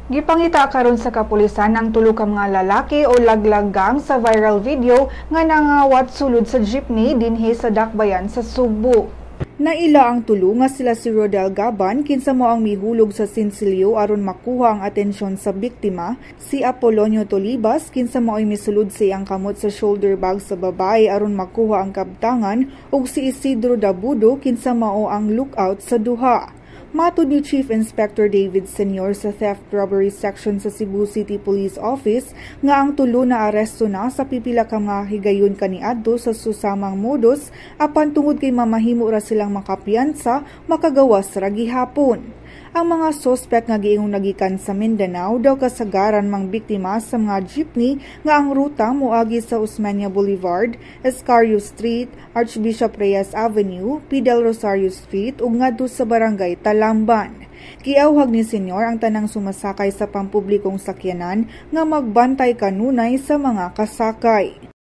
Gipangita karon sa kapulisan ang tulo ka mga lalaki o laglag gang sa viral video nga nangawat sulod sa jeepney dinhi sa Dakbayan sa Sugbo. Naila ang tulo nga sila si Rodel Gaban, kinsa mao ang mihulog sa sinsilyo aron makuha ang atensyon sa biktima, si Apolonio Tolibas, kinsa mao'y misulod sa iyang kamot sa shoulder bag sa babae aron makuha ang kabtangan, ug si Isidro Dabudo, kinsa mao ang lookout sa duha. Matod ni Chief Inspector David Senior sa Theft Robbery Section sa Cebu City Police Office nga ang tulo na aresto na sa pipila ka mga higayon kaniadto sa susamang modus, apan tungod kay mamahimo ra silang makapiyansa, makagawas ra gihapon. Ang mga sospek nga giingong nagikan sa Mindanao daw kasagaran mang biktima sa mga jeepney nga ang ruta moagi sa Osmeña Boulevard, Escario Street, Archbishop Reyes Avenue, P. Del Rosario Street ug ngadto sa Barangay Talamban. Giawhag ni Senyor ang tanang sumasakay sa pampublikong sakyanan nga magbantay kanunay sa mga kasakay.